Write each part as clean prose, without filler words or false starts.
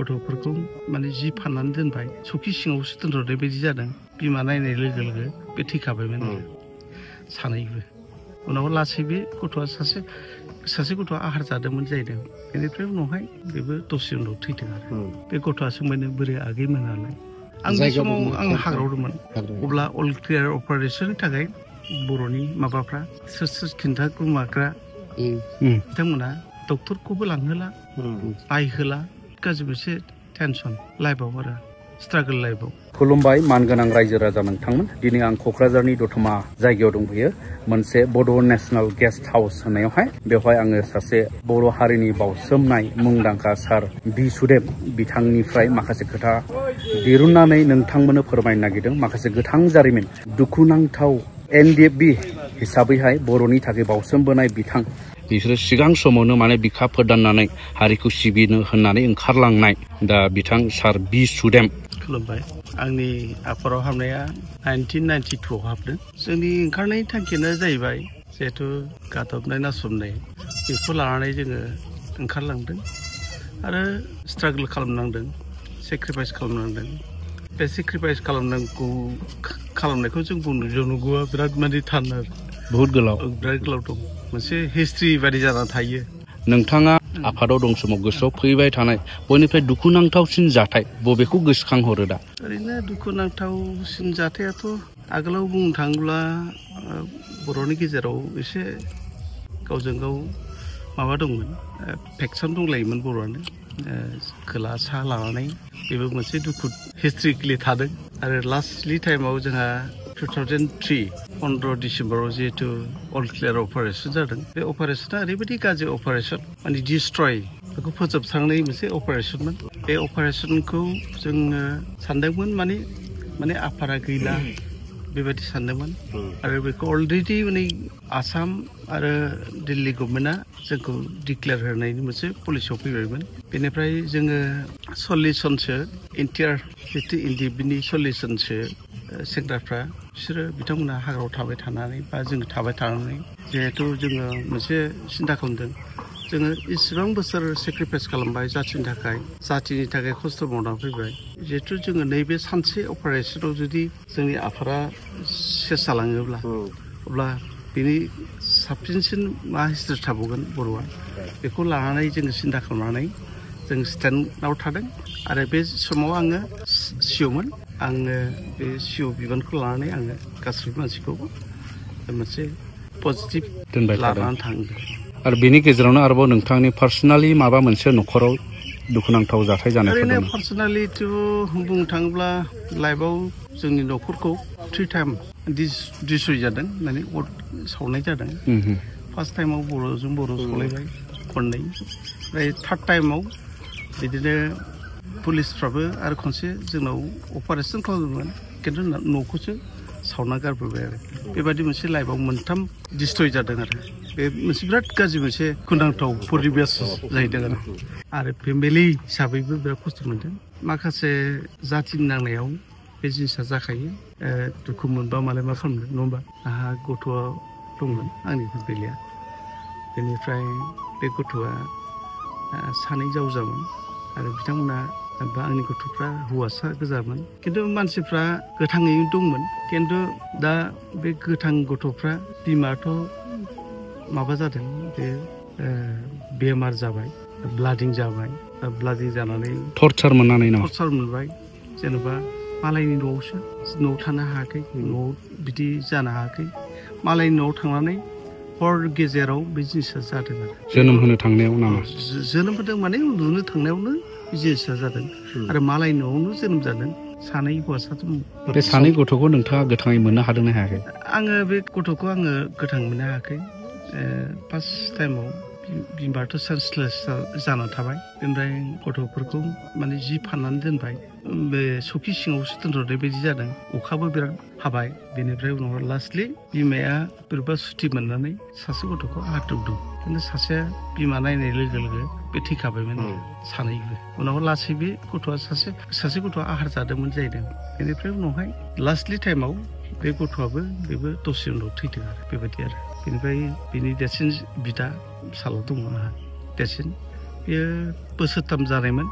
गथ'फोरखौ माने जि फाननानै दोनबाय सखि सिङावसो दोनथ'नाय बायदि जादों बिमा नायनाय लोगो लोगो बे थैखाबायमोन आरो सानैबो उनाव लासै बे गथ'आ सासे गथ'आ आहार जादोंमोन जाहैदों बेनिफ्राय उनावहाय बेबो दसे उनाव थैदों आरो बे गथ'आ सोंबायनो बोरै आगैमोन नालाय आं बे समाव आं हाग्रायाव दंमोन अब्ला अल क्लियार अपारेशननि थाखाय बर'नि माबाफ्रा सोर खिन्थाग्रा बिथांमोना डक्टरखौबो लांहोला नायहोला गाज्रि मोनसे टेनसन लाइफआव आरो स्ट्रागल लाइफआव खुलुमबाय मानगोनां रायजो राजा नोंथांमोन दिनै आं क'क्राझारनि दतमा जायगायाव दंफैयो मोनसे बड' नेशनेल गेस्ट हाउस होननायावहाय बेवहाय आङो सासे बर' हारिनि बावसोमनाय मुंदांखा सार बि सुदेब बिथांनिफ्राय माखासे खोथा दिरुननानै नोंथांमोननो फोरमायनो नागिरदों माखासे गोथां जारिमिन दुखुनांथाव NDFB हिसाबैहाय बर'नि थाखाय बावसोमबोनाय बिथां बिसोरो सिगां समावनो माने बिखा फोदाननानै हारिखौ सिबिनो होननानै ओंखारलांनाय दा बिथां सार बि सुदेम खुलुमबाय आंनि आफादाव हाबनाया 1992 आव हाबदों जोंनि ओंखारनायनि थांखियानो जाहैबाय जिहेथु गादबनाय नासबनाय बेखौ लानानै जोङो ओंखारलांदों आरो स्ट्रागल खालामनांदों सेक्रिफाइस खालामनांदों बे सेक्रिफाइस खालामनायखौ जों बुंनोगौआ बिराद माने थान आरो बहुत गोलाव बिराद गोलाव दं मोनसे हिस्ट्रि बायदि जानानै थायो नोंथाङा आफादाव दं समाव गोसोआव फैबाय थानाय बयनिफ्राय दुखुनांथावसिन जाथाय बबेखौ गोसोखांहरो दा ओरैनो दुखुनांथावसिन जाथायाथ' आगोलाव बुंनो थाङोब्ला बर'नि गेजेराव एसे गावजों गाव माबा दंमोन फेक्सन दंलायोमोन बर'आनो खोला साहा लानानै बेबो मोनसे दुखु हिस्ट्रिकेलि थादों आरो लास्टलि टाइमाव जोंहा 2003 15 डिसेम्बराव जिहेतु अल क्लियार अपारेशन जादों बे अपारेशना ओरैबायदि गाज्रि अपारेशन माने डिस्ट्रय बेखौ फोजोबस्रांनाय मोनसे अपारेशनमोन बे अपारेशनखौ जोङो सानदोंमोन माने आफादा गैला बेबायदि सानदोंमोन आरो बेखौ अलरेडि माने आसाम आरो दिल्ली गभर्नमेन्टआ जोंखौ डिक्लेयार होनायनि मोनसे पलिसियाव फैबायमोन बेनिफ्राय जोङो 40 जनसो इन्टियार जितु NDFBनि 40 जनसो सेंग्राफ्रा बिसोरो बिथांमोना हाग्रायाव थाबाय थानानै बा जों थाबाय थानानै जिहेथु जोङो मोनसे सिन्था खालामदों जोङो इसिबां बोसोर सेक्रिफाइस खालामबाय जाथिनि थाखाय खस्थ' मावनानै फैबाय जिहेथु जोङो नैबे सानसे अपारेशनाव जुदि जोंनि आफादा सेस जालाङोब्ला अब्ला बेनि साबसिनसिन मा हिस्ट्रि थाबावगोन बर'आ बेखौ लानानै जोङो सिन्था खालामनानै जों स्टेन्डआव थादों आरो बे समाव आङो सिअ'मोन आङो बे सिअ' बिबानखौ लानानै आङो गासैबो मानसिखौ मोनसे पजिटिभ लानानै थांदों आरो बेनि गेजेरावनो आरोबाव नोंथांनि पार्सनेलि माबा मोनसे न'खराव दुखुनांथाव जाथाय जानायफोर दं ओरैनो पार्सनेलिथ' बुंनो थाङोब्ला लाइफआव जोंनि न'खरखौ 3 टाइम डिस्ट्रय जादों माने अर सावनाय जादों फार्स्ट टाइमाव बर'जों बर' सावलायबाय खननै ओमफ्राय थार्ड टाइमाव बिदिनो पुलिसफ्राबो आरो खनसे जोंनाव अपारेशन खालामदोंमोन खिन्थु न'खौसो सावना गारबोबाय आरो बेबायदि मोनसे लाइफआव मोनथाम डिस्ट्रय जादों आरो बे मोनसे बिराद गाज्रि मोनसे दुखुनांथाव परिबेस जाहैदों आरो फेमिलि हिसाबैबो बिराद खस्थ' मोनदों माखासे जाथिनि नांनायाव बे जिनिसा जाखायो दुखु मोनबा मालाय मा खालामनो नङा होमबा आंहा गथ'आ दंमोन आंनि फेमिलिया बेनिफ्राय बे गथ'आ सानै जावजामोन आरो बिथांमोना बा आंनि गथ'फ्रा हौवासा गोजामोन खिन्थु मानसिफ्रा गोथाङैनो दंमोन खिन्थु दा बे गोथां गथ'फ्रा बिमाथ' माबा जादों बे बेमार जाबाय ब्लाडिं जाबाय ब्लाडिं जानानै टर्चार मोनबाय जेनेबा मालायनि न'आवसो न'आव थानो हायाखै न'आव बिदि जानो हायाखै मालायनि न'आव थांनानै हर गेजेराव बे जिनिसा जादों आरो जोनोम होनो थांनायाव नामा जोनोम होदों माने उन्दुनो थांनायावनो बे जिनिसा जादों आरो मालायनि न'आवनो जोनोम जादों सानै हौवासाथ' बे सानै गथ'खौ नोंथाङा गोथाङै मोननो हादोंना हायाखै आङो बे गथ'खौ आङो गोथां मोननो हायाखै फार्स्ट टाइमाव बिमाथ' सेन्सलेस जानानै थाबाय ओमफ्राय गथ'फोरखौ माने जि फाननानै दोनबाय बे सखि सिङावसो दोनथ'नाय बायदि जादों अखाबो बिराद हाबाय बेनिफ्राय उनाव लास्टलि बिमाया बोरैबा सुथि मोननानै सासे गथ'खौ आहारदों खिन्थु सासेया बिमा नायनाय लोगो लोगो बे थैखाबायमोन सानैबो उनाव लासै बे गथ'आ सासे गथ'आ आहार जादोंमोन जाहैदों बेनिफ्राय उनावहाय लास्टलि टाइमाव बे गथ'आबो बेबो दसे उनाव थैदों आरो बेबायदि आरो बेनिफ्राय बिनि देरसिन बिदा फिसाला दङ आंहा देरसिन बेयो बोसोरथाम जानायमोन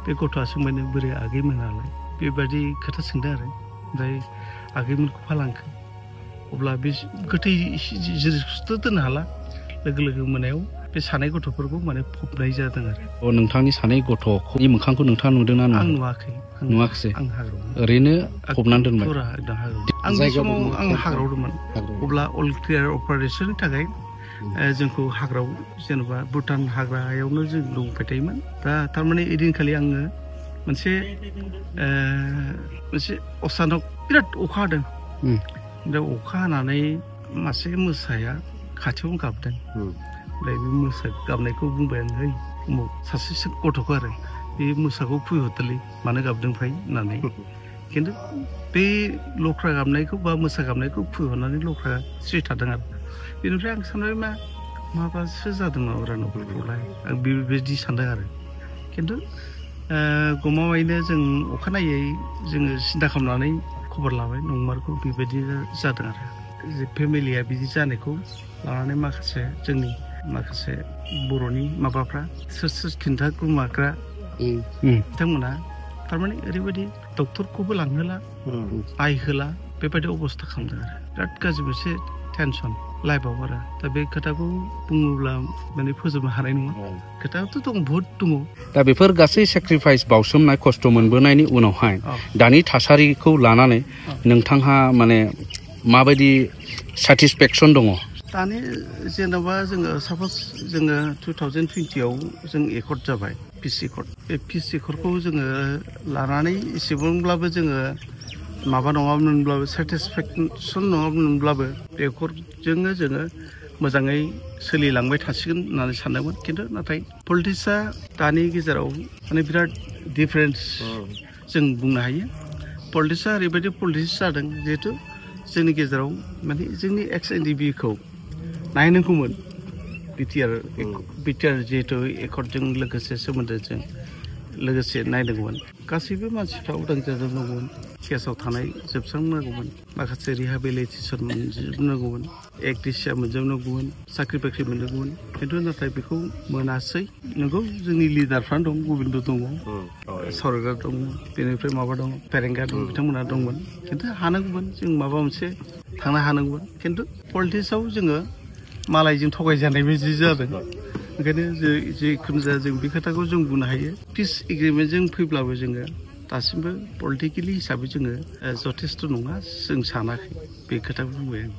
बे गथ'आ सोंबायनो बोरै आगैमोनालाय बेबायदि खोथा सोंदों आरो ओमफ्राय आगैमोनखौ फालांखो अब्ला बे गोथै जिनिसखौथ' दोननो हाला लोगो लोगो मोनायाव बे सानै गथ'फोरखौ माने फबनाय जादों आरो नोंथांनि सानै गथ'नि मोखांखौ नोंथाङा नुदोंना आं नुवाखै? नुवाखै नुवाखिसै आं हाग्रायाव ओरैनो फबनानै दोनबाय फुरा एकदम हाग्रायाव आं बे समाव आं हाग्रायाव दंमोन अब्ला अल क्लियार अपारेशननि थाखाय जोंखौ हाग्रायाव जेनेबा भुटान हाग्रायावनो जों दंबाय थायोमोन दा थारमाने ओइदिनखालि आङो मोनसे असानक बिराद अखा हादों दा अखा हानानै मासे मोसाया खाथियावनो गाबदों ओमफ्राय बे मोसा गाबनायखौ बुंबाय आं है उमुक सासे गथ'खौ आरो बे मोसाखौ फैहरदोलै मानो गाबदों फ्राय होननानै खिन्थु बे लख्रा गाबनायखौ बा मोसा गाबनायखौ फैहरनानै लख्रा स्रि थादों आरो बेनिफ्राय आं सानबाय माबासो जादों माबारा न'खरफ्रावलाय आं बेबायदि सानदों आरो खिन्थु गमामायैनो जों अखानायै जोङो सिन्था खालामनानै खबर लाबाय नंमारगौ बेबायदि जादों आरो फेमिलिया बिदि जानायखौ लानानै माखासे जोंनि माखासे बर'नि माबाफ्रा सोर खिन्थागुमाग्रा बिथांमोना थारमाने ओरैबायदि डक्टरखौबो लांहोला नायहोला बेबायदि अबस्था खालामदों आरो बिराद गाज्रि मोनसे टेनसन लाइफआव आरो दा बे खोथाखौ बुङोब्ला माने फोजोबनो हानाय नङा खोथायाथ' दं बहुद दङ दा बेफोर गासै सेक्रिफाइस बावसोमनाय खस्थ' मोनबोनायनि उनावहाय दानि थासारिखौ लानानै नोंथांहा माने माबायदि सेटिसफेक्सन दङ? दानि जेनेबा जोङो साप'ज जोङो 2020आव जों एकर्ड जाबाय पिस एकर्ड बे पिस एकर्डखौ जोङो लानानै एसेबांब्लाबो जोङो माबा नङामोनब्लाबो सेटिसफेक्सन नङामोनब्लाबो बे एकर्डजोंनो जोङो मोजाङै सोलिलांबाय थासिगोन होननानै सानदोंमोन खिन्थु नाथाय पलिटिक्सआ दानि गेजेराव माने बिराद डिफारेन्स जों बुंनो हायो पलिटिक्सआ ओरैबायदि पलिटिक्स जादों जिहेथु जोंनि गेजेराव माने जोंनि एक्स एनडिबिखौ नायनांगौमोन बिटिआर जिहेतु एकर्डजों लोगोसे सोमोन्दोजों लोगोसे नायनांगौमोन गासैबो मानसिफ्रा उदां जाजोबनांगौमोन केसाव थानाय जोबस्रांनांगौमोन माखासे रिहाबिलिटेसन मोनजोबनांगौमोन एक्ट्रिसिया मोनजोबनांगौमोन साख्रि बाख्रि मोननांगौमोन खिन्थु नाथाय बेखौ मोनासै नंगौ जोंनि लिडारफ्रानो दं गबिन्द दङ सरकार दङ बेनिफ्राय माबा दं फेरेंगा दं बिथांमोना दंमोन खिन्थु हानांगौमोन जों माबा मोनसे थांनो हानांगौमोन खिन्थु पलिटिक्सआव जोङो मालायजों थगायजानाय बायदि जादों ओंखायनो जिखुनु जाया जों बे खोथाखौ जों बुंनो हायो पिस एग्रिमेन्टजों फैब्लाबो जोङो दासिमबो पलिटिकेलि हिसाबै जोङो जथेस्थ' नङा जों सानाखै बे खोथाखौ बुंबाय आं